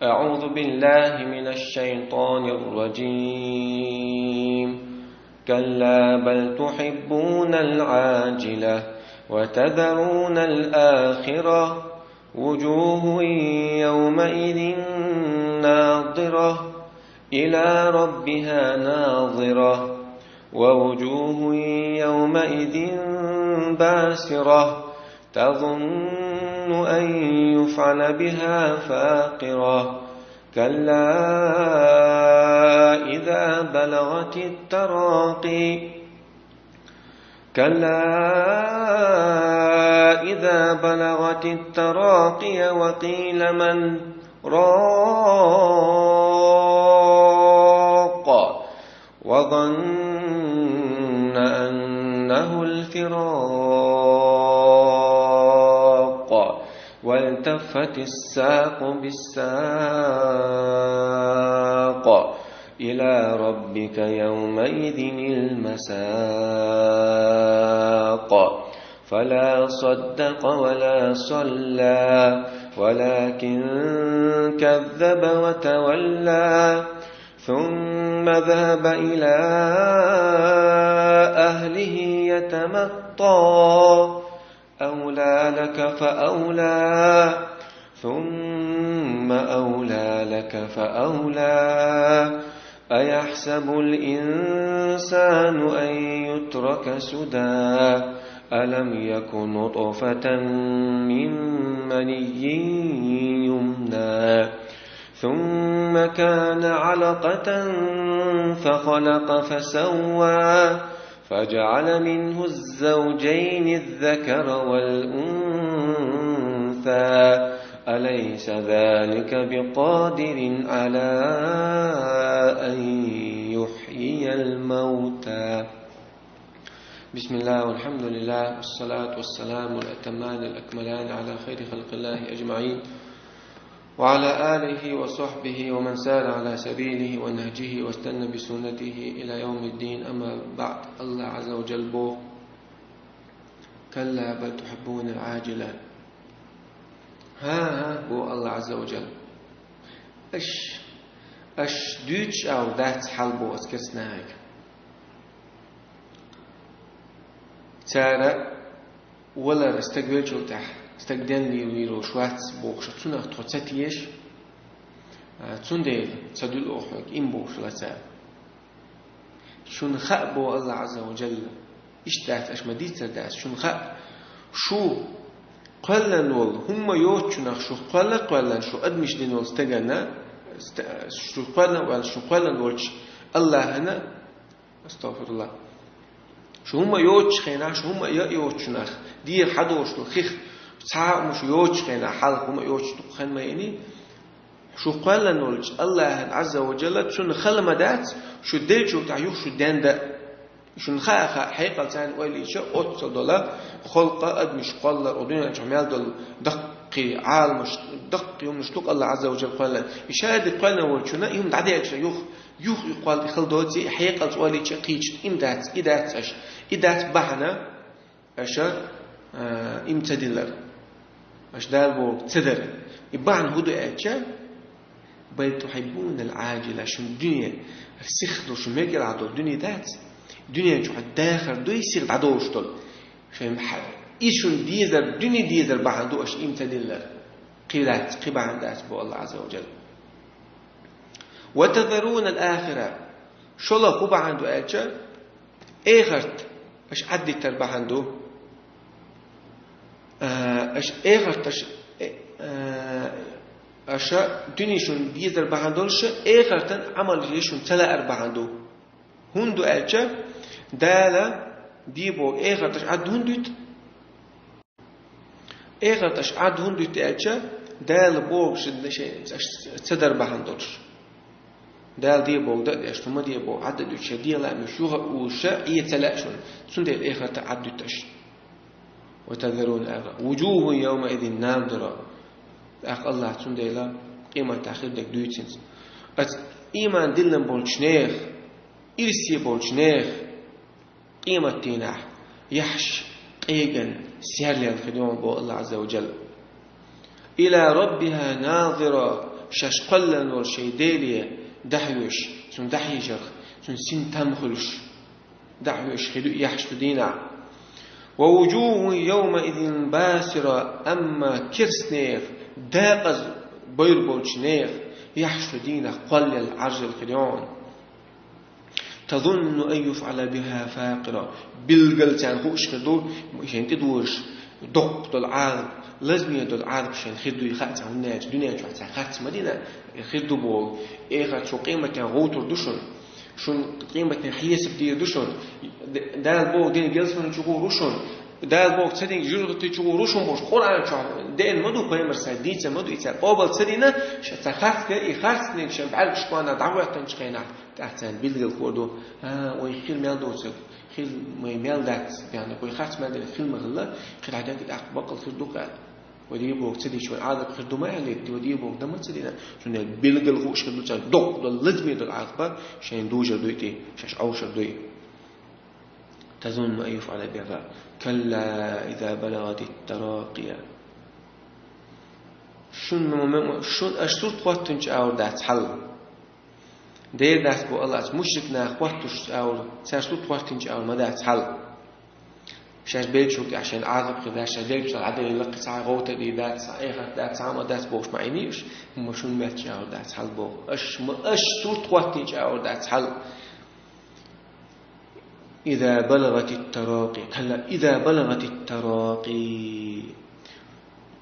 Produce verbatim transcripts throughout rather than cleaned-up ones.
أعوذ بالله من الشيطان الرجيم. كلا بل تحبون العاجلة وتذرون الآخرة. وجوه يومئذ ناضرة إلى ربها ناضرة. ووجوه يومئذ باسرة تظن أن يفعل بها فاقرة. كلا إذا بلغت التراقي. كلا إذا بلغت التراقي وقيل من راق. وظن أنه الفراق. والتفت الساق بالساق. إلى ربك يومئذ المساق. فلا صدق ولا صلى ولكن كذب وتولى. ثم ذهب إلى أهله يتمطى. أولى لك فأولى. ثم أولى لك فأولى. أيحسب الإنسان أن يترك سدى. ألم يك نطفة من مني يمنى. ثم كان علقة فخلق فسوى. فجعل منه الزوجين الذكر والأنثى. أليس ذلك بقادر على أن يحيي الموتى. بسم الله والحمد لله والصلاة والسلام الأتمان الأكملان على خير خلق الله أجمعين وعلى آله وصحبه ومن سار على سبيله ونهجه واستنى بسنته إلى يوم الدين، أما بعد. الله عز وجل بو: كلا بل تحبون العاجلة. ها ها بو الله عز وجل. أش أش دوتش أو دات حال بو أسكرسناك. Цара валар стаг велчул тӀехь, стаг денна вийр волуш вац бохуш, цунах тхо ца теша, а, цундела ца дуьллу оха хьоьга, им бохуш ла цара. Шуна хаьа бо Аллах Азза ва Джалла, иштта дац аша ма дийцар дац, шуна хаьа, шу кхоьллина волу, хӀумма йоцучунах шу кхоьлла а кхоьллина, шу адамаш дина волу стагана, ста-, шу кхоьллина а кхоьллина, шу кхоьллина волчу Аллахана, астагфируллах. Шу хӀумма йоцучу хенахь, шу хӀумма а йоцучунах, дера хьадолуш долу хих, цхьа а хӀума шу йоцучу хенахь, хьалха хӀума а йоцуш дукха хан ма йиний, шу кхоьллина волчу Аллахьан Азза ва Джалла, цунна хала ма дац, шу деллачул тӀаьхьа юха шу денда. Шуна хаьа, хаьа, хьекъал царна ойла йича, оццул долу халкъ, адамаш кхоллар, оцу дуьнен чохь мел долу даккхий Ӏаламаш, даккхий хӀуманаш ду-кх Аллах Азза ва Джалла кхоьллина. И ша дика кхоьллина волчунна, и хӀума дӀаделча юха, юха и кхолла и хала доций, и хьекъалца ойла йича кхийча, им дац, и дац аша, и дац бахьана аша, а, им ца дилар. Аша Дала бохург ца дара. И бахьана хӀун ду аьлча, بل تحبون العاجلة, шун дуьне сих долу, шун мегар долу дуьне дац. Дуьнен чохь дахар дуй сих дӀадолуш долу. Шайн хьа-, и шун дезар, дуьне дезар бахьана ду аша им ца диллар. Кхин дац, кхин бахьана дац бо Аллах Азза ва Джалла. وتذرون الآخرة. ШолгӀа хӀун бахьана ду аьлча, эхарт аша Ӏаддитар бахьана ду. А, аша эхарт аша, э, а, аша дуьне шун дезар бахьана долуш, эхартан Ӏамал шун ца лаар бахьана ду. ХӀунда ду аьлча, Дала дебо эхарт аша Ӏад хӀунда дуьту? Эхарт аша Ӏад хӀунда дуьту аьлча, Дала бохург шайн аша ца дар бахьана долуш. Дала дебо дан а деш, хӀума дебо Ӏад а дуьтуш, шайн дегӀан лаамаш юха а уллуш, Ӏе ца лаьа шуна. Цундела эхарта Ӏад дуьту аша. وتذرون الآخرة. وجوه يومئذ ناضرة. ТӀаккха Аллах цундела къематдийнахь хир дерг дуьйцу хӀинца. Аса ийман диллина болчу нехан, ирсе болчу нехан къематдийнахь яххьаш къегина, серлелла хир ю боху Аллах Азза ва Джалла. إلى ربها ناظرة, шаьш кхоьллина волу шайн Деле дӀахьоьжуш, цунна дӀахьежарх, цунна синтам хуьлуш, дӀахьоьжуш хир ду яхьаш ду дийнахь. ووجوه يومئذ باسرة, амма керстанех, декъаза бойр болчу нех яхьаш ду дийнахь кхоллаелла, Ӏаржъелла хир ю хьуна. تظن أن يفعل بها فاقرة. Билггал царна хууш хир ду, шайна тӀедожуш, доккха долу Ӏазап, лазаме долу Ӏазап шайна хир ду, и хаа царна, хӀунда аьлча дуьнен чохь цара харц ма дина, хир ду боху. Эхарт шун къематехь гӀовттур ду шуна. Шун къематехь хьесап дийр ду шуна. Д-, Дала боху дерг ялсамани чу гӀур ву шуна. Дала боху ца динарг жуьгтичу гӀур ву шуна бохуш, Къуръан чохь деана ма ду, пайхамаран дийца ма ду, и цара къобал ца дина, ша цара харц дира, и харц дерг шайн бӀаьргаш кхоьллина дӀахӀоьттинчу хенахь. ТӀаккха царна билггал хуур ду, а, вай хир мел доцург, хир вай мел дац, яъни вай харц мел дерг хир ма хилла, кхин дӀа дерг тӀаккха баккъал хир ду-кх аьлла. Вай дийр боху ца дича вайн Ӏазап хир ду ма аьллий, вай дийр боху дан ма ца дина. Цундела билггал хууш хир ду царна, доккха долу, лазаме долу Ӏазап шайна дужур дуй те, шаьш Ӏовшур дуй. تظن أن يفعل بها فاقرة. كلا إذا بلغت التراقي. Шун, шун аша сурт хӀоттинчу агӀор дац хьал. Дера дац боху АллахӀа, мушрик нах хӀоттуш агӀор, цара сурт хӀоттинчу агӀор ма дац хьал. Шаьш беллачул тӀаьхьа шайна Ӏазап хир дац, шаьш беллачул Ӏаделла кхин цхьа гӀовттар дийр дац, цхьа эхарт дац, цхьа а ма дац бохуш ма Ӏийний уьш, амма шун меттачу агӀор дац хьал боху. Аша ма, аша сурт хӀоттинчу агӀор дац хьал. إذا بلغت التراقي. كلا إذا بلغت التراقي.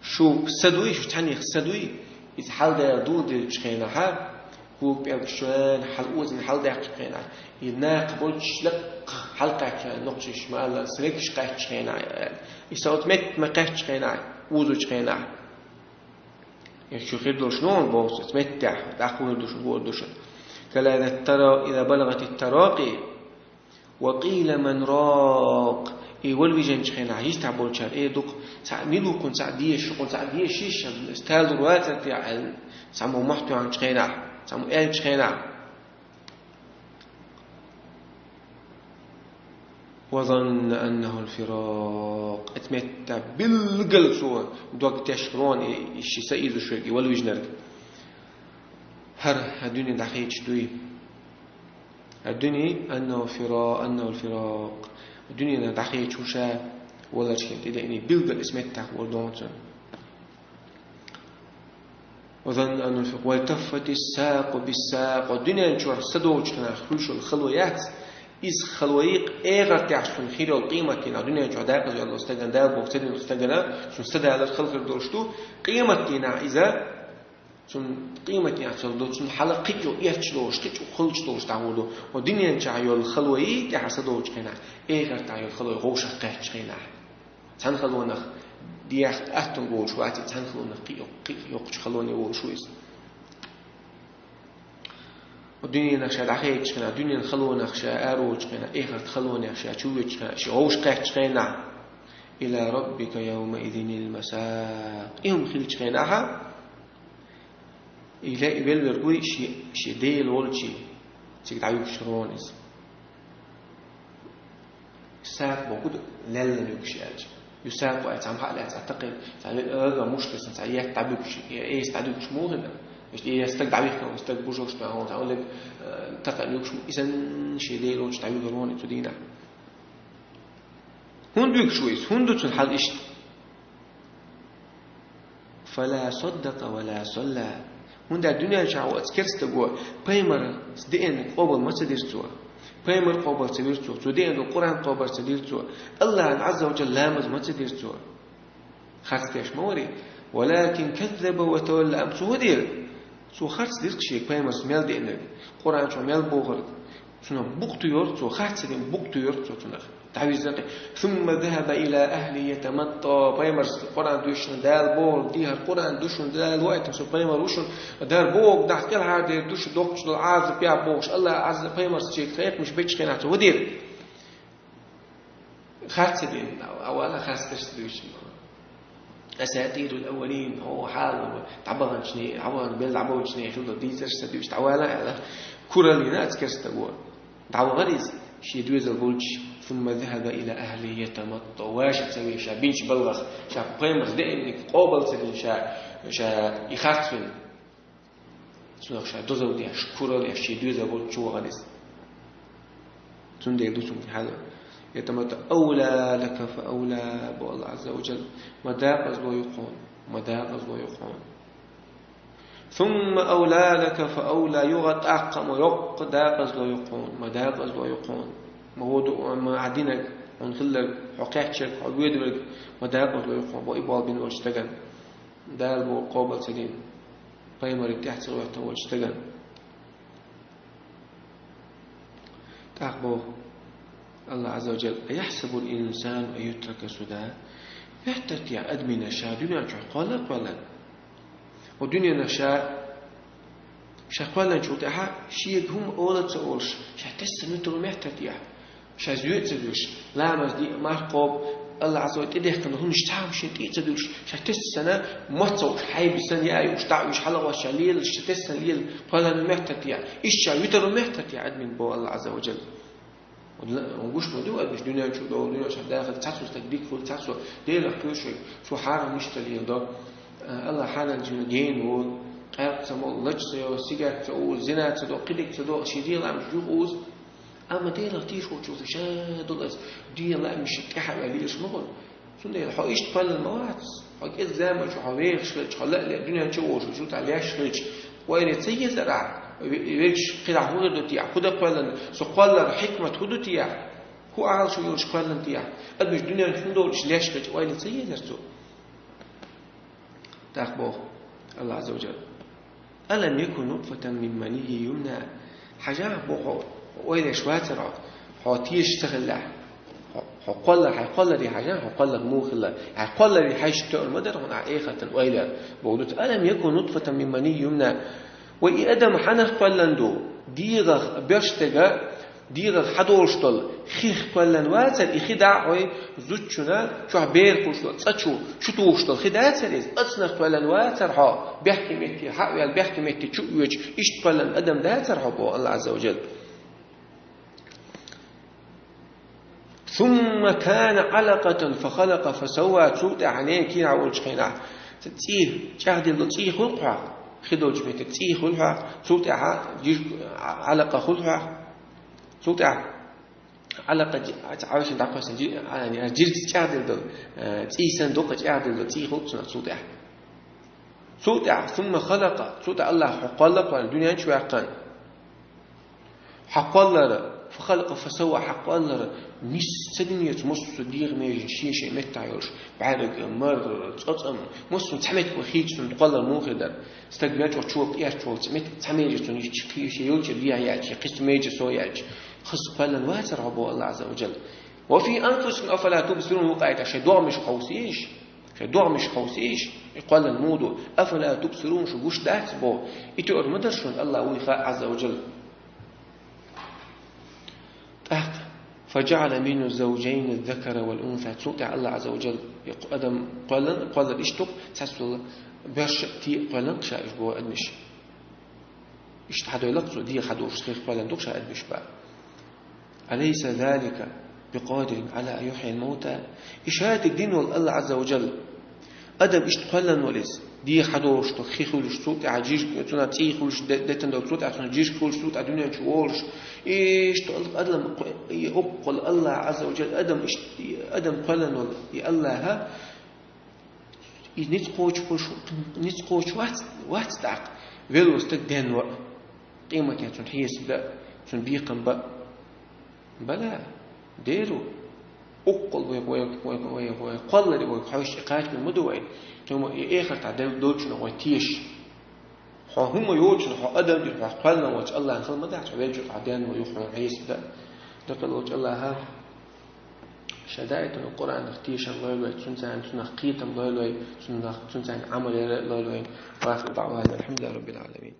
Шу са дуй, шу цхьаьннех са дуй, иза хьалдала дуьйлучу хенахь, кога пӀелг шайна хьалаозийна хьалдаьккхучу хенахь, и накха болчу лакха хьалакхаьчча нохчаша ма-аллара, срекаш кхаьччу хенахь, и со оцу метта ма кхаьччу хенахь, озучу хенахь. Иза шу хир долуш нуха боху оцу меттехь, дӀакхуьур ду шу, гур ду шу. كلا إذا الترا-، إذا بلغت التراقي. وقيل من راق. И вала вижначу хенахь йистехь болчара эр ду-кх: «Цхьаъ мила ву кхунна, цхьаъ дезаш, кхунна цхьаъ дезаш йиш, сталур вацара те?» аьлла, цхьаммо мохь тоьхначу хенахь, цхьаммо аьллачу хенахь. وظن أنه الفراق. Оцу метта билггал цо дог тешна ву и, и ши са иза шуьга, и вала вижнарг. ХӀара дуьне дӀахедаш дуй. الدنيا أنه فرا-، أنه الفراق. Дуьненах дӀахедаш ву ша, валаршкина тӀедеъний билггал оцу меттехь вара дохуна цунна. وظن أنه الفراق والتفت الساق بالساق. Дуьнен чохь са долчу хенахь хуьлуш йолу хало яц, иза хало ю-кх эхартехь цунна хир йолу къематдийнахь. Дуьнен чохь декъаза йолу стагана, Дала боху ца динчу стагана, цунна са далар хала хир долуш ду, къематдийнахь иза Цунна къематехь цо ду, цунна хьала кхин а чӀогӀа эцаш долуш, кхин а чӀогӀа хуьлуш долуш дӀагӀур ду. Хьо дуьнен чохь йолу халой тӀаьхьа са долчу хенахь, эхартахь йолу халой гӀовшах кхаьччу хенахь. Цхьана халонах дехьа аттанга волуш вац, цхьана халонах кхин а йоккха-, кхин а йоккхачу халоне волуш ву иза. Хьо дуьненах ша дӀахедачу хенахь, дуьненан халонах ша араволучу хенахь, эхартан халонех ша чувоьдучу хенахь, ша гӀовшах кхаьччу хенахь. إلى ربك يومئذ المساق. И хӀума хилчу хенахь, И ле-, и велверг вуй ши, ши Дела волчий, цига дӀавуьгуш ву иза. Сакъ боху ду, лелла вуьгуш аьлча. Ю сакъ ву аьлча, цхьамма хьаъ лаьцна, а такхий, цхьа, э, э, муш тесна, цхьа етта дӀабуьгуш, э, эйса дӀадуьгуш муха ду? Иштта эйса стаг дӀавихкина, стаг бужош баьхьа, цхьа лег, э, такха вуьгуш му-, иза ши Дела волчу дӀавуьгур ву и цу дийнахь. ХӀунда вуьгуш ву иза? ХӀунда ду цуьнан хьал иштта? فلا صدق ولا صلى. ХӀунда дуьнен чохь ву оцу керстаго пайхамарца деана къобал ма ца дира цо. Пайхамар къобал ца вира цо. Цо деана долу Къуръан къобал ца дира цо. АллахӀан Ӏазза ва Джалла ламаз ма ца дира цо. Харц деш ма варий. ولكن كذب وتولى. Амма цо хӀун дира? Цо харц дира шега пайхамарца мел деанарг. Къуръан чохь мел бохург. Цунах букъ туьйхира цо, харц дина букъ туьйхира цо цунах. ДӀавижира кхин. ثم ذهب إلى أهله يتمطى. Пайхамарца Къуръан доьшуш, Дала бохург дехар Къуръан ду шуна, Дала ваийтина со пайхамар ву шуна, Дала бохург нах кӀелхьардер ду шу, доккхачу долу Ӏазап бехь бохуш, АллахӀ Ӏазап, пайхамарца шега кхайкхамаш бечу хенахь цо хӀун дира? Харц дина, а вала харц дерш ца дуьйцуш. أساطير الأولين, хьо хьалха дӀабаханчу нехан, хьалха белла дӀабаханчу нехан хилла дийцарш ца дуьйцуш, дӀавала аьлла, кураллина оцу керстаго. ДӀавахара иза, шен доьзал болчу, ثم ذهب إلى أهله يتمطى. Вешийца ве ша бинчу балхах, ша пайхамарца деанарг къобал ца дина, ша, ша и харцвина. Цунах ша дозалла деш, куралла еш, шен доьзал волчу чу вахана иза. Цундела ду цуьнан хьал. يتمطى. أولى لك فأولى, боху Аллах Азза ва Джалла. Ма дакъазло ю хьуна, ма дакъазло ю хьуна. ثم أولى لك فأولى, юха тӀаккха а ма йоккха дакъазло ю хьуна, ма дакъазло ю хьуна. Ма хӀун ду, ма хьан динарг, хьуна хилларг, хьо кхаьчнарг, хьо воьдург, ма дакъазло ю хьуна, бо и болх бина волчу стагана. Дала боху къобал ца дина, пайхамарна тӀаьхьа ца гӀоьртина волчу стагана. ТӀаккха боху Аллах Азза ва Джалла: أيحسب الإنسان أن يترك سدى؟ Меттарте адамаш ша дуьнен чохь кхолла а кхоьллина. Оцу дуьненах ша, ша кхоьллинчул тӀаьхьа шега хӀума ола а ца олуш, ша тесна вуьтур ву меттарте. Ша зоьа а ца дуьллуш, ламаз, диъ, марха кхобу, Аллах Азза ва Джалла тӀедехкина хӀуманаш цхьа а хӀуманаш тӀе а ца дуьллуш, ша тесна санна, мацалла уьш хьайба санна яа юуш, дӀа а уьш, хьала а гӀоттуш, ша лелаш, ша тесна лела, кхоьллина ву меттарте. Иштта ша вуьтур ву меттарте адамийн, боху Аллах Азза ва Джалла. Гуш ма ду адамаш дуьнен чу долу, дуьнен чохь дахар цхьацца стаг дика хуьлу, цхьацца Делах кхоьруш верг, цо хьарам иштта леладо. Аллах хьанал жина гена ву, къаьркъа ца молу, лачкъа ца йо, сигат ца узу, зина ца до, кхидерг ца до, шен дегӀан лаамаш юха узу. Амма Делах тешаш волчу ша долу аса дегӀан лаамаш тӀаьхьа а ваьлла лелаш ма хуьлу. Цундела хьо иштта кхоьллина ма вац. Хьо кӀезиг заманчохь хьо вехаш хилча, хьо ла а ле-, дуьнен чу а волуш, цу тӀехь леш хилча, ойла ца езара ахь? Ве-, вегаш кхидӀа хӀун хир ду те ахь? ХӀун дан кхоьллина? Со кхолларан хьикмат хӀун ду те ахь? ХӀун Ӏалашо йолуш кхоьллина те ахь? Адамаш дуьнен чу хӀун долуш леш хилча, ойла ца езара цо? ТӀаккха боху Аллах Азза ва Джалла: ألم يك نطفة من مني يمنى. Хьажахь, боху, хьо ойла еш вацара хьо, хьо тешаш ца хиллехь. Хьо, хьо кхоллар, хьайн кхолларе хьажахь, хьо кхоллар муха хилла. Хьайн кхолларе хьаьжча тоьар ма дара хьуна ахь эхартан ойла. Боху дуьйцу: ألم يك نطفة من مني يمنى. Вай и адам хьанах кхоьллина ду? ДегӀах, боьрша стеган дегӀах хьадолуш долу хих кхоьллина вацара, и хи дӀа а хьой, зудчунна чохь бер хуьлуш долу цӀа чу, чу тухуш долу хи дацара иза? Оцунах кхоьллина вацара хьо, бехке метте, хьа а ваьлла, бехке метте чу а воьдуш, иштта кхоьллина адам дацара хьо, боху Аллах Азза ва Джалла. ثم كان علقة فخلق فسوى. Цул тӀаьхьа ненан кийра волчу хенахь, цӀий, чӀагӀделла долу цӀий хуьлу хьох, хи долчу метте цӀий хуьлу хьох, цул тӀаьхьа жирг, Ӏалакъа хуьлу хьох. Цул тӀаьхьа Ӏалакъа, Ӏа-, Ӏа-, Ӏавшина дӀакхоьссина жи-, а, жиргица чӀагӀделла долу, э, цӀий санна, дукха чӀагӀделла долу цӀий хуьлу цунах цул тӀаьхьа. Цул тӀаьхьа, ثم خلق, цул тӀаьхьа Аллаха хьо кхолла а кхоьллина, дуьнен чу ваьккхина. Хьан кхоллар, فخلق فسوى, хьан кхоллар, нийса ца динера цо массо а дегӀан меженаш шен-шен меттахь йолуш, бӀаьрг, мар, цӀоцӀам, массо а цхьа меттиг хийцича цунна кхоллар муха хир дара? Стаг мел чӀогӀа чу ваха эшначу волчу меттиг цхьа меже цунна йича, кхин шен йолчу дегӀ яьлча, кхин цу меже со яьлча, хаза кхоьллина вацара хьо, боху Аллах Азза ва Джалла. وفي أنفسكم أفلا تبصرون, вукху аятехь шайн догӀмашка хьовсийша, шайн догӀмашка хьовсийша, и кхоьллина муха ду, أفلا تبصرون, шу гуш дац, боху, и тоьар ма дара шуна, Аллах вуй хаьа, Азза ва Джалла. ТӀаккха, فجعل منه الزوجين الذكر والأنثى, цул тӀаьхьа Аллах Азза ва Джалла и адам кхоьллина, кхоллар иштта ду-кх, цхьацца боьрша а, тӀе а кхоьллина-кх ша уьш, боху, адамаш. Иштта хьадойла-кх цо, дегӀ хьадолуш хих кхоьллина ду-кх ша адамаш, боху. أليس ذلك بقادر على أن يحيي الموتى؟ И шадерг дина волу Аллах Азза ва Джалла адам иштта кхоьллина волу иза, дегӀ хьадолуш, тхо хи хуьлуш, цул тӀаьхьа жижиг, цунах цӀий хуьлуш, де-, детта долу, цул тӀаьхьа цунах жижиг хуьлуш, цул тӀаьхьа дуьнен чу волуш, иштта адам кхо-, и уккхул Аллах Азза ва Джалла адам иштта, и адам кхоьллина волу и Аллаха, и ницкъ кхочуш, ницкъ кхочуш вац, вац тӀаккха велла стаг денван а, къематдийнахь цунна хьесап дан а, цунна бекхам бан а. Бала, дера ву. Уккхул вай, вай, вай, вай, вай кхолларе вай хьовсча кхачаме ма ду вай. Цуьнан и эхартахь дел-, долчунах вай теша. Хьо хӀума йоцучунах, хьо адам дина, хьох кхоьллина волчу Аллахна хала ма дац, хьо веллачух хьо денван юха хьуна хьесап дан. Дакъа лоцу Аллаха ша даийтина Къуръанах тешам лойла вай, цуьнца, цунах кхетам лойла вай, цунах, цуьнца Ӏамал яр лойла вай. وآخر دعوانا أن الحمد لله رب العالمين.